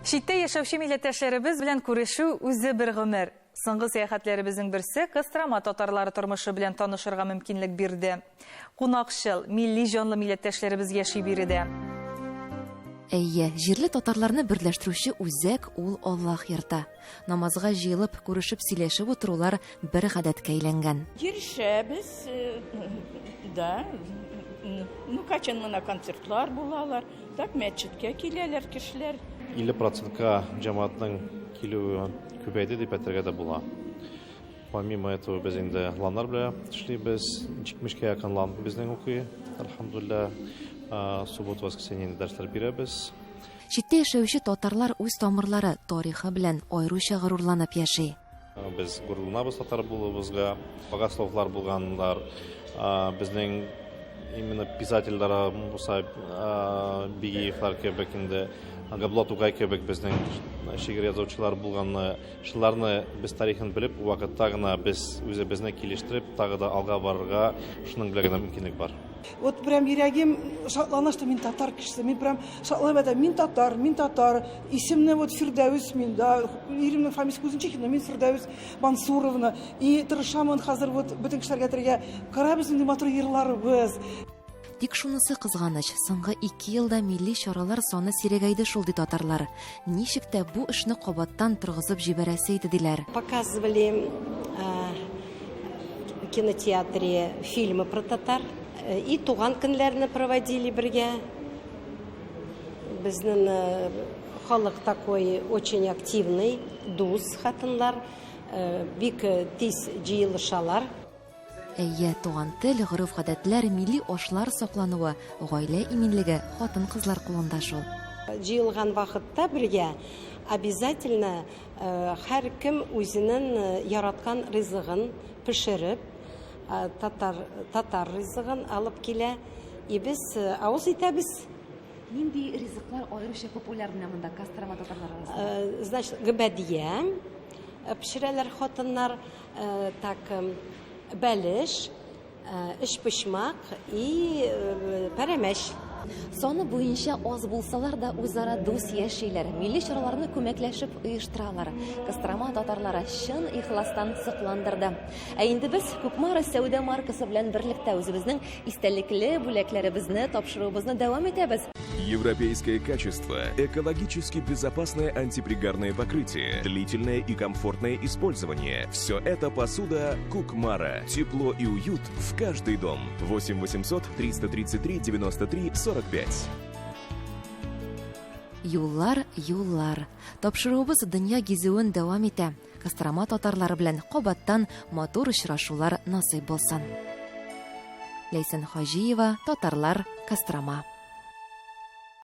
Читтә яшәүче милләттәшләребез белән күрешү үзе бер гомер. Соңгы сәяхәтләребезнең берсе Кострома татарлары тормышы белән танышырга мөмкинлек бирде. Кунакчыл, милли җанлы милләттәшләребез яши биредә. Әйе, җирле татарларны берләштерүче үзәк ул Аллаһ йорты. Намазга җыелып, күрешеп сөйләшеп утырулар бер гадәткә әйләнгән. Йөрешәбез, да. Ну, кайчан менә концертлар булалар, так мәчеткә киләләр кешеләр. 50 процентка җәмәгатьнең килүе күбәйде дип әйтергә дә була. Помимо этого без инде ланнар белән эшлибез. 70-кә якын лан безнең укый. Әлхәмдулилла, суббота, воскресенье инде дәресләр бирәбез. Читтә яшәүче татарлар үз тамырлары, тарихы белән аеруча горурланып яши. Без горурланабыз татар булуыбызга. Богословлар булганнар, безнең именно писательләр Муса Бигиевлар кебек инде, Габдулла Тукай кебек безнең шигырь язучылар булганны, шуларны без тарихын белеп, вакытта гына без үзебезне килештереп, тагы да алга барырга шуның белән генә мөмкинлек бар. Вот прям йөрәгем шатлана, что мин татар кешесе. Мин прям шатланып әйтәм, мин татар, мин татар. Исемне вот Фирдәвес мин, да, иремнең фамилиясе Кузнечихин, но мин Фирдәвес Мансуровна. И тырышамын хәзер вот бөтен кешеләргә әйтергә, карабыз нинди матур йырларыбыз. Тик шунысы кызганыч, соңгы ике елда милли чаралар саны сирәгәйде шул, ди татарлар. Ничек тә бу эшне кабаттан торгызып җибәрәсе иде, диләр. Показывали в кинотеатре фильмы про татар. И туган көннәрне проводили бергә. Безнең халык такой очень активный, дус хатыннар, бик тиз җыелышалар. Әйе, туган тел, гореф-гадәтләр, милли ашлар саклануы, гаилә иминлеге хатын-кызлар кулында шул. Җыелган вакытта бергә обязательно һәркем үзенең яраткан ризыгын пешереп, татар, татар ризыгын алып килә. И без авыз итәбез. Нинди ризыклар аеруча популяр менә монда Кострома татарлары арасында? Значит, гөбәдия пешерәләр хатыннар. Так, бәлеш, өчпочмак и пәрәмәч. Саны буенча аз булсалар да үзара дус яшиләр, милли чараларны күмәкләшеп оештыралар. Кострома татарлары чын ихластан сокландырды. Ә инде без Кукмара сәүдә маркасы белән берлектә үзебезнең истәлекле бүләкләребезне тапшыруыбызны дәвам итәбез. Европейское качество, экологически безопасное антипригарное покрытие, длительное и комфортное использование. Все это посуда Кукмара. Тепло и уют в каждый дом. 8 800 333 93 45. Юллар, юллар. Тапшыруыбыз дөнья гизүен дәвам итә. Кострома татарлары белән кабаттан матур очрашулар насыйп булсын. Ләйсән Хаҗиева, Татарлар, Кострома.